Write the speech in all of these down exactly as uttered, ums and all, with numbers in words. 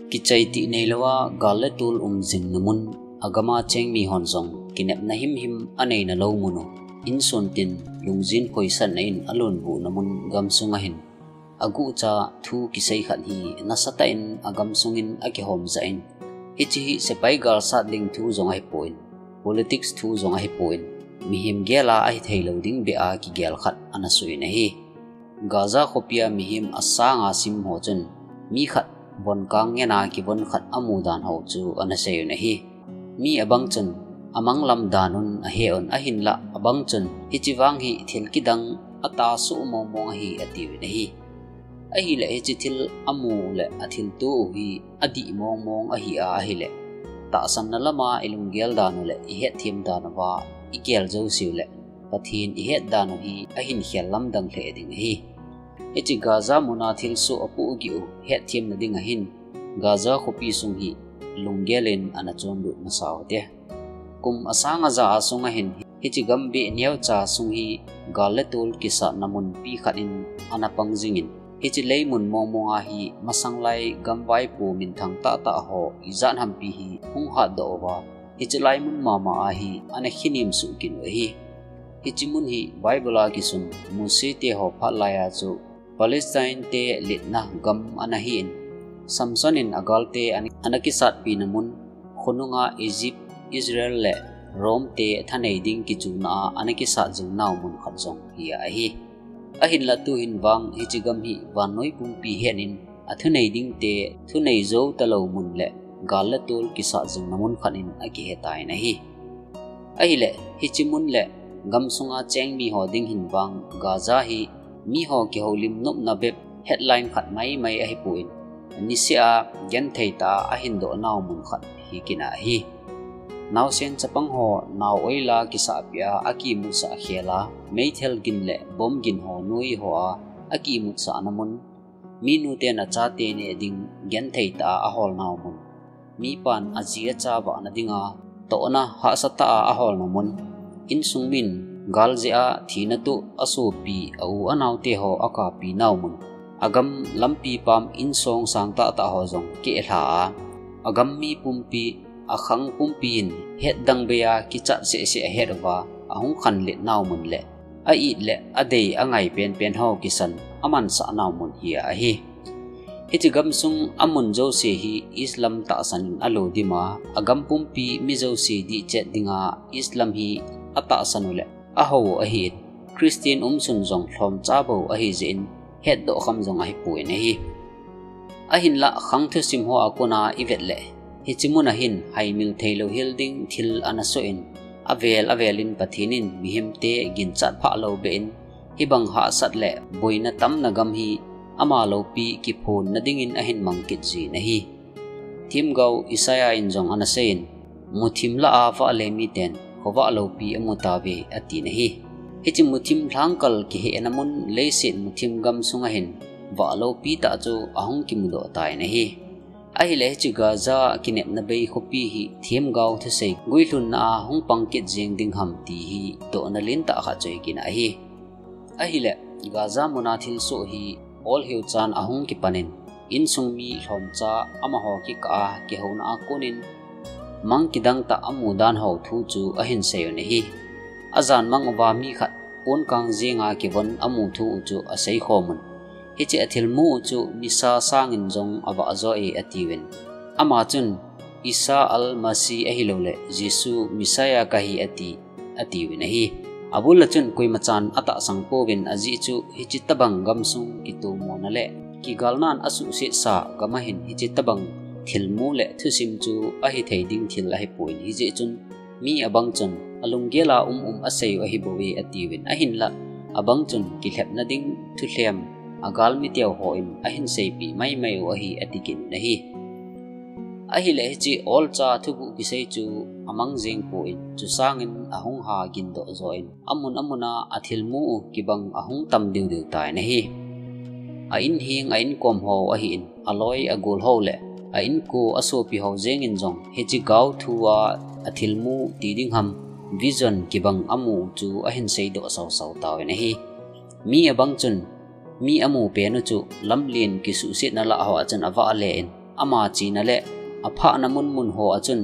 Kichai tih neilouva gal le tol um jingna mun, agama cheng mi hon jong kinepna himhim aneina lou mun u, insuntin lungjin khoisatna in alunbuhna mun gamsung ahin, aguhcha thu kisei khat hi nasatah in agamsungin akihom jah in, hiche hi sepai galsat ding thu jong ahipon, politics thu jong ahipon, mihem gel a ahitheilou ding beh a kigel khat ana suh in ahi. Gaza khopia mihem asanga sim ho chun, mi khat vonkang ngena kivon khat amu dan ho chu ana seiyun ahi. Mi abang chun, amanglam dan un ahe un ahinlah, abang chun, hiche vang hi thil kidang atahsuh mongmong ahi atiuvin ahi. Ahileh hiche thil amu le athilto u hi adih mongmong ahi a ahileh, tahsanna lama ilunggel dan u le ihetthem dan uva igel jouseu leh, Pathen ihet dan u hi ahin khel lamdang lheh ding ahi. Hiche Gaza muna thilsoh apohgih u hetthemna ding ahin, Gaza khopi sung hi lunggel in ana chonlut masa ute. Kum asang aja a sung ahin, hiche gambeh neocha sung hi gal le tol kisatna munpi khat in ana pang jingin, hiche leimun mongmong a hi masanglai gamvaipo minthang tahtah ho ijat hampi hi hung hatdoh uva, hiche lai mun mama a hi ana khinem suh kit u ahi. Hiche mun hi Bible a kisun Mose teho phat laiya chu Palestine te letna gam ana hin, Samson in agalte ana, ana kisatpina mun, khonunga Egypt, Israel le Rome te thanei ding kichuna a ana kisat jing nau mun khat jong hi ahi. Ahinlah tuhin vang hiche gam hi vannoi pumpi henin, athunei dingte thunei jou talou mun le gal le tol kisat jingna mun khat in akihetan ahi. Ahileh, hiche mun le gamsunga cheng mi ho ding hin vang Gaza hi miho kihoulim nopna bep headline khat maimai ahipon, niseh a genthei tah a ahin doh nau mun khat hi kit in ahi. Naosen chapang ho nao oila kisahpeh a akimutsah khel a, meithal gin le bomb gin ho noi ho a akimutsahna mun, minuten achate neh ding genthei tah a ahol nau mun, mipan aji acha vahna dinga tohna hahsa tah a aholna mun, insung min gal jeh a thina toh asopi a-u anaote ho akapi nau mun, agam lampi pam insong sang tahtah ho jong keh lha a, agam mi pumpi, akhang pumpi in hetdang bei a kichat sehseh ahet uva ahung khanlet nau mun le, a-it le adei angai penpen ho kisan amansah nau mun hi ahi. Hiche gamsung amun jouse hi Islam tahsan in alodim a, agam pumpi mi jouse dihchet dinga Islam hi atahsan u le ahou u ahin, Christian umsun jong lhomcha bou ahijeh in hetdoh kham jong ahipon ahi. Ahinlah khang thusim ho a kona ivet leh, hiche mun a hin haimil theilou hel ding thil ana soh in, avel avel in Pathen in mihemte ginchat phah lou beh in, hibang hahsat le boina tamna gam hi ama loupi kiphonna dingin ahin mang kit jin ahi. Themgao Isaiah in jong ana seiyin, muthim lah a vahle miten khovah loupi amutauve atin ahi. Hiche muthim lhangkal kihehna mun leiset muthim gamsung a hin vah loupi tah chu ahung kimudoh tan ahi. Ahileh hiche Gaza kinepna bei khopi hi themgao thusei guilhunna a hung pang kit jeng ding ham ti hi dohna lentah khat chu hi kit in ahi. Ahileh Gaza muna thilsoh hi olheuchan ahung kipan in, insung mi lhomcha amaho kikah a kihouna a konin mang kidang tah amu dan ho thu chu ahin seiyun ahi. Ajan mang uva mi khat ponkang jenga kivon amu thu u chu aseikhom un, hiche athilmu u chu nisa sangin jong avah jo e atiuvin, ama chun Isa al-Masih ahilouleh Jesu Messiah kahi ati, atiuvin ahi. Abul a chun koimachan atahsang pouvin ajeh chu hiche tobang gamsung kitomona le kigalnan asuhsetsa gam a hin hiche tobang thilmu le thusim chu ahithei ding thil ahipon hijeh chun mi abang chun alunggel a um um asei u ahibouve atiuvin ahinlah abang chun kilhepna ding thulhem agalmi teu hon ahin seipeh maimai u ahi ati kit in ahi. Ahileh hiche olcha thuguh kisei chu amang jeng pon chusangin ahung ha gindoh jo in amun amun a athilmu u kibang ahung tam deudeu tan ahi. A inheng a inkom ho ahin, aloi agol ho le a inko asopi ho jengin jong hiche gao thu a athilmu ti ding ham, vision kibang amu u chu ahin seidoh sausau tauvin ahi. Mi abang chun mi amu pen u chu lamlen kisuhsetna lah ho a chun avahle in, ama chena le aphahna munmun ho a chun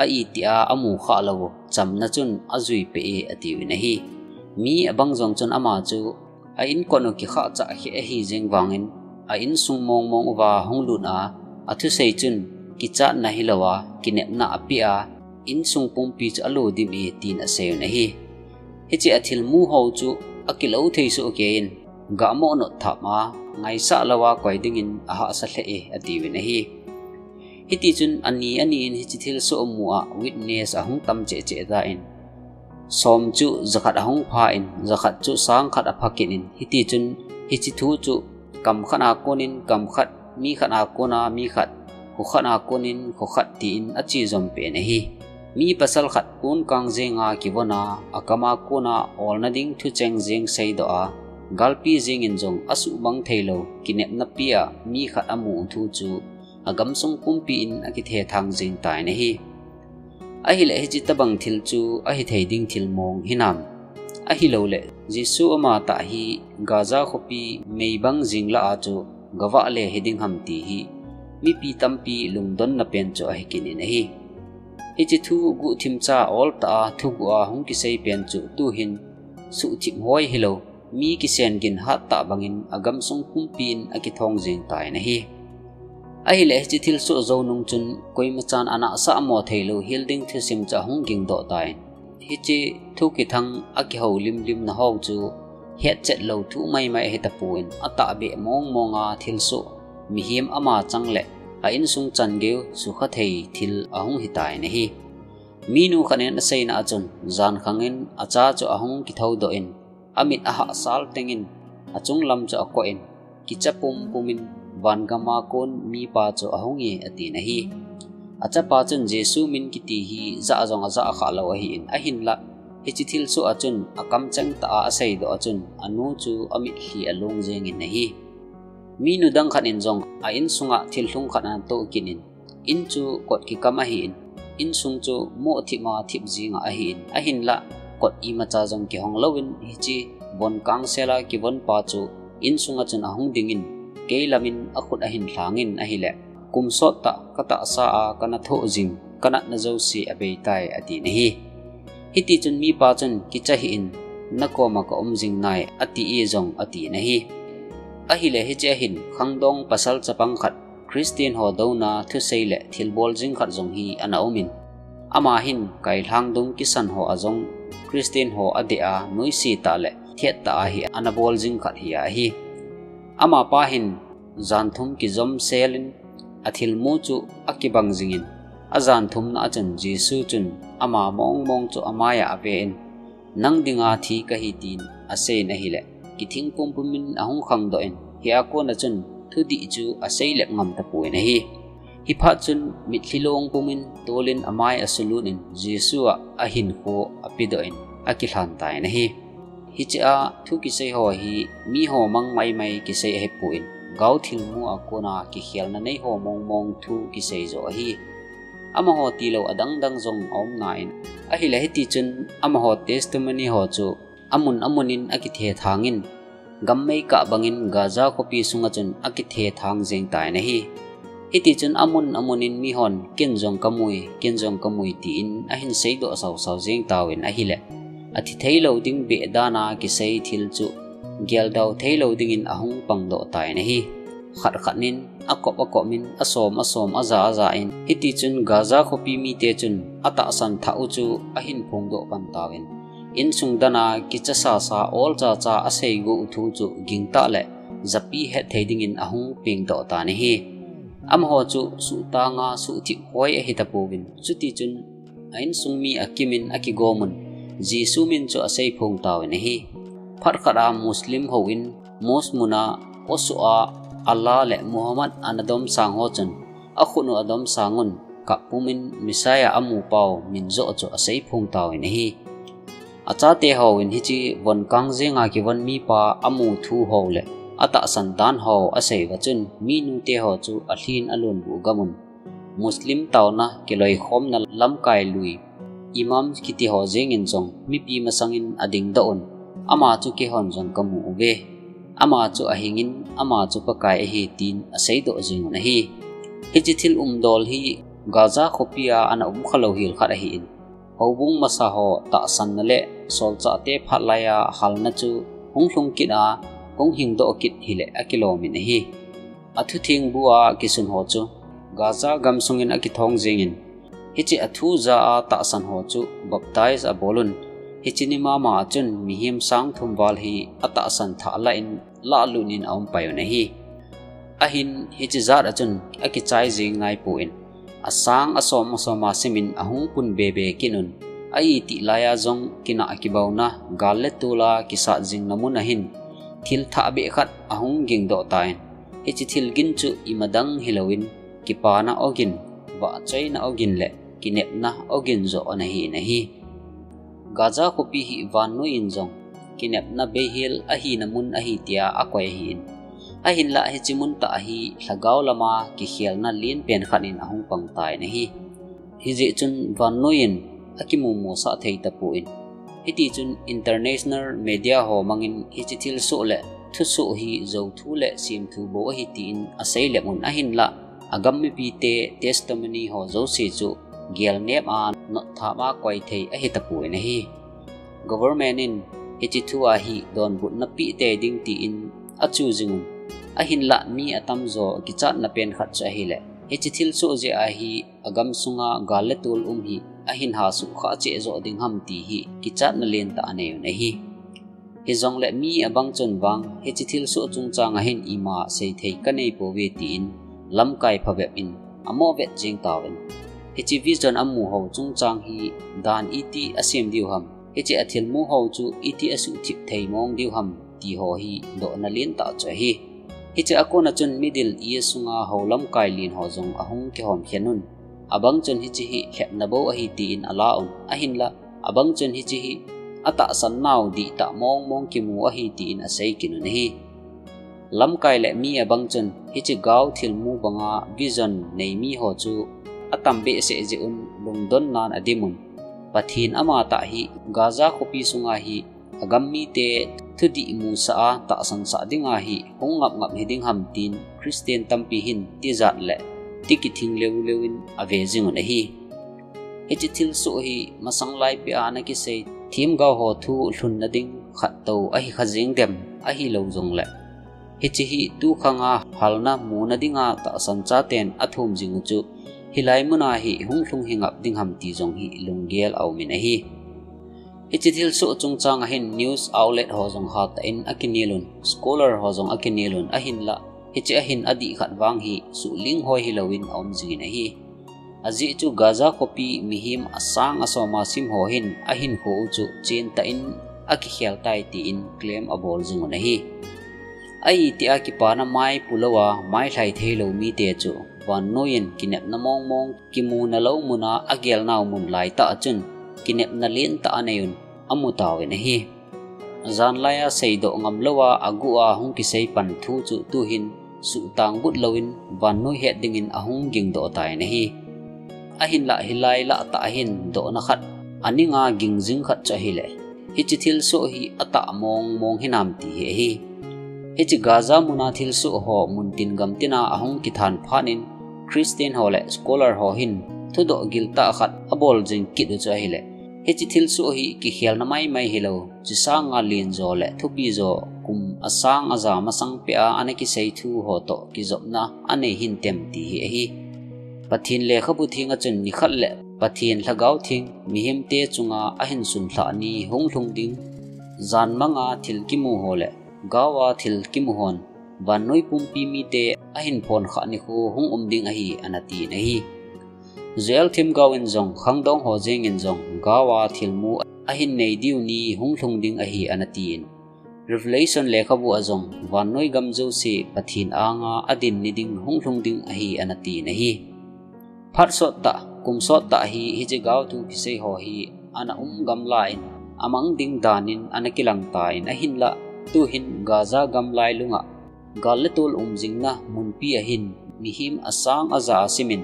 a itia amu khah lou u chamna chun ajui peh e atiuvin ahi. Mi abang jong chun ama chu a inkot u kikhah chah kheh ahi jeng vangin a insung mongmong uva hung lut a, athusei chun kichatna hilou a kinepna apeh a, insung pumpi chu alo dim e tin asei un ahi. Hiche a thilmu ho chu akilou thei soh kei in, gah mo not thap a, ngaisah lou a koi dingin ahahsa lheh e atiuvin ahi. Hitichun ani ani in hiche thilsoh mu a witness ahung tam cheh cheh tan, som chu jakhat ahung pha in, jakhat chu sang khat apha kit in, hitichun hiche thu chu kam khat a konin kam khat, mi khat a kona mi khat, kho khat a konin kho khat tin ache jom pen ahi. Mi pasal khat pon kang jenga kivon a, akam a kona olna ding thucheng jeng seidoh a, galpi jeng in jong asuhmang theilou kinepna pi a mi khat amu u thu chu agamsung pumpi in akithethang jeng tan ahi. Ahileh hiche tabang thil chu ahithei ding thil mong hinam? Ahilouleh Jesu ama tah hi Gaza khopi meibang jing lah a chu gavah le hiding ham ti hi mipi tampi lungdonna pen chu ahi kit in ahi. Hiche thu guhthim cha ol tah a thuguh a hung kisei pen chu tuhin suhthip hoi hilou, mi kisen gin hat tah bangin agamsung pumpi in akithong jeng tan ahi. Ahileh hiche thilsoh jou nung chun koima chan anahsah mo theilou hilding thusim chu ahung gingdoh tan, hiche thu kithang akihou limlim na ho chu hetchet lou thu maimai ahi tapon, atahbeh mongmong a thilsoh mihem ama chang le a insung chan geiyu sukha thei thil ahung hitan ahi. Minu khat in aseina a chun, jankhang in acha chu ahung kithoudoh in, amit ahahsal teng in, achunglam chu akoh in, kicha pumpum in, vangam a kon mipa chu ahung e atin ahi. Achapa chun Jesu min kiti hi jah jong ajah khah lou ahin, ahinlah hiche thilsoh a chun akamcheng tah a aseidoh a chun anu chu amitlhi along jeng in ahi. Minu dang khat in jong a insunga thil lhung khat anatoh kit in, in chu kot kikam ahin, insung chu mohthip a thip jinga ahin, ahinlah kot imacha jong kihong louvin hiche von kangsel a kivon pa chu insunga chun ahung dingin, keilam in akhut ahin lhangin ahileh, kum sot tah katahsa a kanathoh jing, kanatna jouse abeitai atin ahi. Hitichun mipa chun, kicha hih in, nakoma kaum jing nai, ati e jong atin ahi. Ahileh hiche ahin khangdong pasal chapang khat Christian ho douna thusei le thilbol jing khat jong hi ana um in, ama hin kailhang dung kisan ho a jong Christian ho adeh a noise tah le thet tah a hi ana bol jing khat hi ahi. Amapa hin janthum kijom sel in athilmu chu akibang jing in, ajanthumna a chun Jesu chun ama mongmong chu amai a ave in, nang dinga thi kahi tin asei in ahileh, kithing pumpum in ahung khangdoh in, hia kona chun thudih chu asei lep ngam tapon ahi. Hiphat chun mitlhi long pum in tol in amai asulut in Jesu a ahinkho apedoh in akilhan tan ahi. Hiche a thu kisei ho hi miho mang maimai kisei ahipon, gao thilmu a kona kikhelna nei ho mongmong thu kisei joh ahi. Amaho tilou adangdang jong aum nan, ahileh hitichun amaho testimony ho chu amun amun in akithethang in, gam meikah bangin Gaza khopi sunga chun akithethang jeng tan ahi. Hitichun amun amun in mihon, ken jong kamui, ken jong kamui tin ahin seidoh sausau jeng tauvin ahileh, athi theilou ding beh dan a kisei thil chu geldau theilou dingin ahung pangdoh tan ahi. Khat khat in akop akop in, asom asom, aja aja in, hitichun Gaza khopi mite chun atahsan thah u chu ahin phongdoh pan tauvin, insung dan a kicha sasa, ol chacha asei go u thu chu gingtah le japi hetthei dingin ahung pengdoh tan ahi. Amaho chu suhtang a suhthip hoi ahi tapouvin, chutichun a insung mi akim in akigom un, Jesu min chu asei phong tauvin ahi. Phat khat a Muslim houin mosque mun a, khosoh a, Allah le Muhammad ana domsang ho chun akhut u adomsang un, kap pum in Messiah amu pau min joh chu asei phong tauvin ahi. Achate houin hiche von kang jenga kivon mipa amu thu ho le atahsan dan ho asei uva chun, minute ho chu alhin alunbu gam un, Muslim taona kiloikhomna lamkai lui, Imam kiti ho jeng in jong mipi masang in adingdoh un, ama chu keihon jong kamu uve. Ama chu ahing in, ama chu Pakai ahi tin aseidoh jeng un ahi. Hiche thil umdol hi Gaza khopi a ana um khalou hel khat ahin, houbung masa ho tahsanna le solchahte phat laiya halna chu hung lhung kit a, hung hingdoh kit hileh akilom in ahi. Athutheng bua kisun ho chu Gaza gamsungin akithong jengin, hiche athu ja a tahsan ho chu baptize abolun, hiche ni mama a chun mihem sang thum val hi atahsan thah lah in lahlut in aum pai un ahi. Ahin hiche jat a chun akichai jeng naipon, asang asom asom a simin ahung pun bebe kit un, a itih laiya jong kinah kibauna gal le tol a kisat jingna mun ahin thil thahbeh khat ahung gingdoh tan, hiche thil gin chu imadang hilouvin kipana ogin, vahchoina ogin le kinepna ogin joh ana hin ahi. Gaza khopi hi vannoi in jong kinepna beihel ahina mun ahi tia akoi ahin, ahinlah hiche mun tah hi lhagao lama kikhelna lenpen khat in ahung pang tan ahi. Hijeh chun vannoi in akimumusah thei tapon, hitichun international media ho mangin hiche thilsoh le thusoh hi jouthu le semthu bou ahi tin aseilep un, ahinlah agam mipite testimony ho jouse chu gelnep a notthap a koi thei ahi tapon ahi. Government in hiche thu a hi donbutna peh tei ding tin achu jing un, ahinlah mi atamjo kichatna pen khat chu ahileh, hiche thilsoh jeh a hi agamsunga gal le tol um hi ahin hasuh khah cheh joh ding ham ti hi kichatna lentah anei un ahi. Hijongleh mi abang chun vang hiche thilsoh chungchang a hin ima seithei kanei pouve tin lamkai phabep in amoh vet jeng tauvin, hiche vision amu ho chungchang hi dan iti asem diu ham, hiche athilmu ho chu iti asuhthip thei mong diu ham ti ho hi dohna lentah chu ahi. Hiche akona chun Middle East sunga ho lamkai len ho jong ahung kihomkhen un, abang chun hiche hi lhepna bou ahi tin ala un, ahinlah abang chun hiche hi atahsan nau dihtah mong mong kimu ahi tin asei kit un ahi. Lamkai le mi abang chun hiche gao thilmu banga vision nei mi ho chu atam behseh jeh un lungdonnan adim un, Pathen amatah hi Gaza khopi sunga hi agam mite thudih musah a tahsansah dinga hi hung ngap ngap hiding ham tin Christian tampi hin tijat le tikithing leu leu in ave jing un ahi. Hiche thilsoh hi masang laipeh a ana kisei themgao ho thu lhunna ding khat tou ahi kha jeng dem, ahilou jongleh hiche hi tukhanga halna muna dinga tahsan chaten athum jing u chu hilai muna hi hung lhung hi ngap ding ham ti jong hi lunggel aum in ahi. Hiche thilsoh chungchang a hin news outlet ho jong hatah in akinel un, scholar ho jong akinel un, ahinlah hiche a hin adih khat vang hi suhling hoi hilouvin aum jingin ahi. Ajeh chu Gaza khopi mihem asang asom a sim ho hin ahinkho u chu chentah in akikhel tai tin claim abol jing un ahi. A itih a kipana mai pulou a mailhai theilou mite chu vannoi in kinepna mong mong kimuna lou muna agelnau mun laitah a chun kinepna lentah anei un amu tauvin ahi. Janlai a seidoh ngam lou a aguh a hung kisei pan thu chu tuhin suhtang but louvin vannoi het dingin ahung gingdoh tan ahi. Ahinlah hilai lahtah a hin dohna khat aninga gingjing khat chu ahileh, hiche thilsoh hi atah mong mong hinam ti hi ahi. Hiche Gaza muna thilsoh ho muntin gamtin a ahung kithan phat in Christian ho le scholar ho hin thudoh giltah khat abol jing kit u chu ahileh, hiche thilsoh hi kikhelna maimai hilou, chusanga lenjo le thupijo kum asang aja masang peh a ana kisei thu ho toh kijopna anei hintem ti hi ahi. Pathen lekhabu theng a chun nikhat le Pathen lhagao theng mihemte chunga ahin sunlhah ni hung lhung ding, janmanga thil kimu ho le gaova thil kimu hon vannoi pumpi mite ahin phonkhah nikho hung um ding ahi ana tin ahi. Joel themgao in jong khangdong ho jengin jong gaova thilmu ahin nei diu ni hung lhung ding ahi ana tin, Revelation lekhabu a jong vannoi gam jouse Pathen anga adin ni ding hung lhung ding ahi ana tin ahi. Phat sottah kum sottah hi hiche gao thu kisei ho hi ana um gamla in amang ding dan in ana kilang tan, ahinlah tuhin Gaza gam lailunga gal le tol um jingna munpi a hin mihem asang aja a simin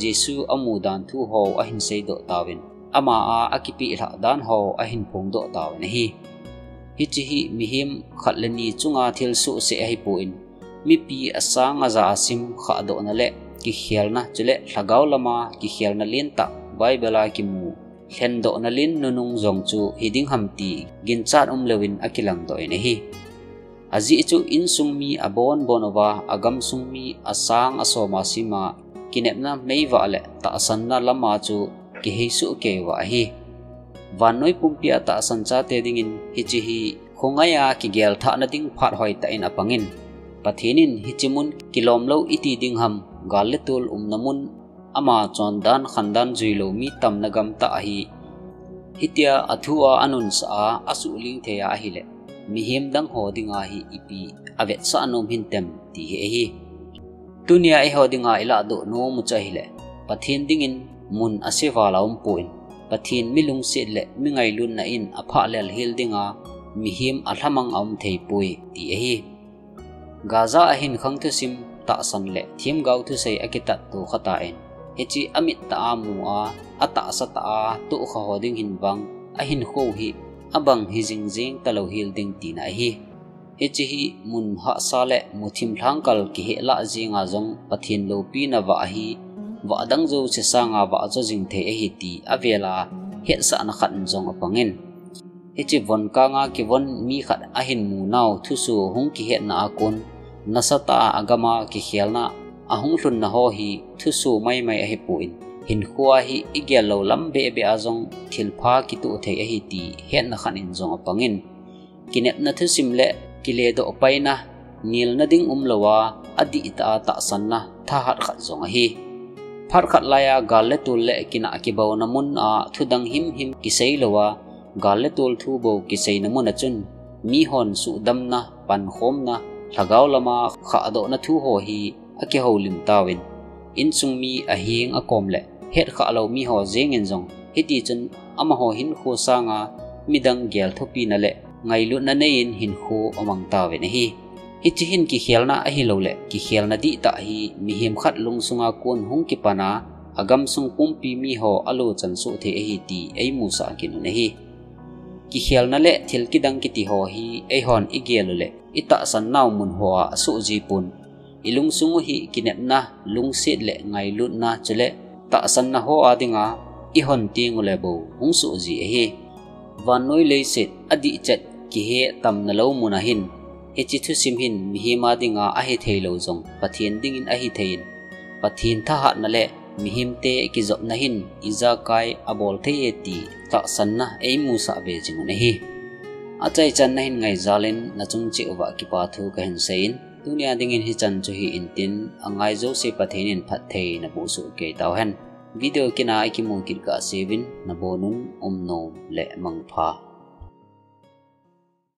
Jesu amu dan thu ho ahin seidoh tauvin, ama a akipehlhah dan ho ahin phongdoh tauvin ahi. Hiche hi mihem khat le ni chunga thilsoh seh ahipon, mipi asang aja a sim khahdohna le kikhelna chule lhagao lama kikhelna lentah Bible a kimu lhendohna len nunung jong chu hiding ham ti ginchat umlouvin akilangdoh in ahi. Ajeh chu insung mi abonbon uva, agamsung mi asang asoma sima kinepna meivah le tahsanna lama chu kiheisoh kei uva ahi. Vannoi pumpia tahsan chate dingin hiche hi khongaia kigelthahna ding phat hoitah in apangin, Pathen in hiche mun kilomlou iti ding ham, gal le tol umna mun, ama chondan khandan juilou mi tamna gamtah ahi. Hitia athua anunsah a asuhling thei a ahileh, mihem dangho dinga hi ipi avetsah nom hintem ti hi ahi. Tunia eiho dinga ilahdoh nomu chu ahileh, Pathen dingin mun aseval aumpon, Pathen milungset le mingailutna in aphahlel hel dinga mihem alhamang aumtheipoi ti ahi. Gaza a hin khang thusim tahsan le themgao thusei akitatto khatain, hiche amit tah a mu a, atahsa tah a tohkha ho ding hin vang, ahinkho hi abang hijing jeng talou hel ding tina ahi. Hiche hi mun hahsa le muthim lhangkal kihehlah jenga jong Pathen loupina vah ahi, vah dang jouse sanga vah jo jing thei ahi ti avela hetsahna khat in jong apangin, hiche von kanga kivon mi khat ahin munau thusoh hung kihetna a kon, nasatah a agama kikhelna ahung lhunna ho hi thusoh maimai ahipon, hinkhoa hi igel lou lam behbeh a jong thilpha kitoh thei ahi ti hetna khat in jong apangin, kinepna thusim le kiledoh paina, nilna ding umlouva adihtah a tahsanna thahat khat jong ahi. Phat khat laiya gal le tol le kinah kibauna mun a thudang himhim kiseilouva, gal le tol thu bou kiseina mun a chun, mihon suhdamna, pankhomna, lhagao lama khahdohna thu ho hi akihoulim tauvin, insung mi aheng akom le hetkhah lou miho jengin jong hitichun amaho hinkho sanga midang gelthupina le ngailutna neiyin hinkho amang tauvin ahi. Hiche hin kikhelna ahilouleh kikhelna dihtah hi mihem khat lungsunga kon hung kipana, agamsung pumpi miho alochan soh thei ahi ti eimusah kit un ahi. Kikhelna le thil kidang kiti ho hi eihon igel uleh itahsan nau mun hoa asoh jipon. Ilungsung u hi kinepna, lungset le ngailutna chule tahsanna ho a dinga ihon tengule bou hung soh ji ahi. Vannoi leiset adihchet kihe tamna lou mun ahin, hiche thusim hin mihem a dinga ahitheilou jong Pathen dingin ahitheiyin, Pathen thahatna le mihemte kijopna hin ijakai abol thei e ti tahsanna eimusah be jing un ahi. Achaichanna hin ngaijalin nachung cheh uva kipathu kahin seiyin, tunia dingin hichan chu hi intin, angai jouse Pathen in phatthei naboh soh kei tauhen. Video kit a ikimu kit kahseuvin nabonun umnom le mangpha.